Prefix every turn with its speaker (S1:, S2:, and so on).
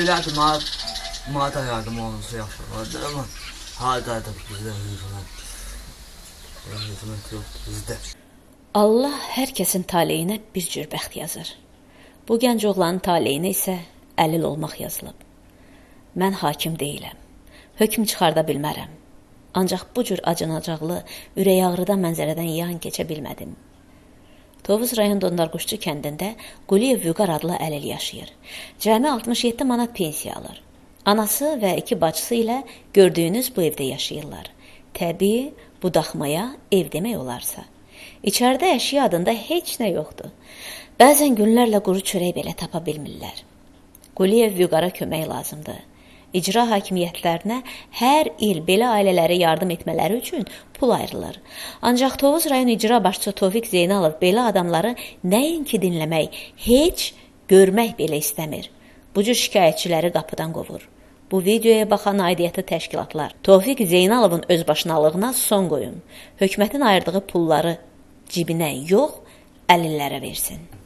S1: Elədir, mənə da yardım olunsa yaxşı olardı, amma hardadır bizdə hökumət? Hökumət yoxdur bizdə.
S2: Allah hər kəsin taleyinə bir cür bəxt yazır. Bu gənc oğlanın taleyinə isə əlil olmaq yazılıb. Mən hakim deyiləm. Hökm çıxarda bilmərəm. Ancaq bu cür acınacaqlı, ürək ağrıdan mənzərədən yan keçə bilmədim. Tovuz rayon Dondarquşçu kəndində Quliyev Vüqar adlı əlil yaşayır. Cəmi 67 manat pensiya alır. Anası və iki bacısı ilə gördüyünüz bu evdə yaşayırlar. Təbii, bu daxmaya ev demək olarsa. İçəridə əşya adında heç nə yoxdur. Bəzən günlərlə quru çörək belə tapa bilmirlər. Quliyev Vüqara kömək lazımdır. İcra hakimiyyətlərinə hər il belə ailələrə yardım etmələri üçün pul ayrılır. Ancaq Tovuz rayon icra başçısı Tofiq Zeynalov belə adamları nəinki dinləmək, heç görmək belə istəmir. Bu cür şikayətçiləri qapıdan qovur. Bu videoya baxan aidiyyəti təşkilatlar, Tofiq Zeynalovun özbaşınalığına son qoyun. Hökumətin ayırdığı pulları cibinə yox, əlillərə versin.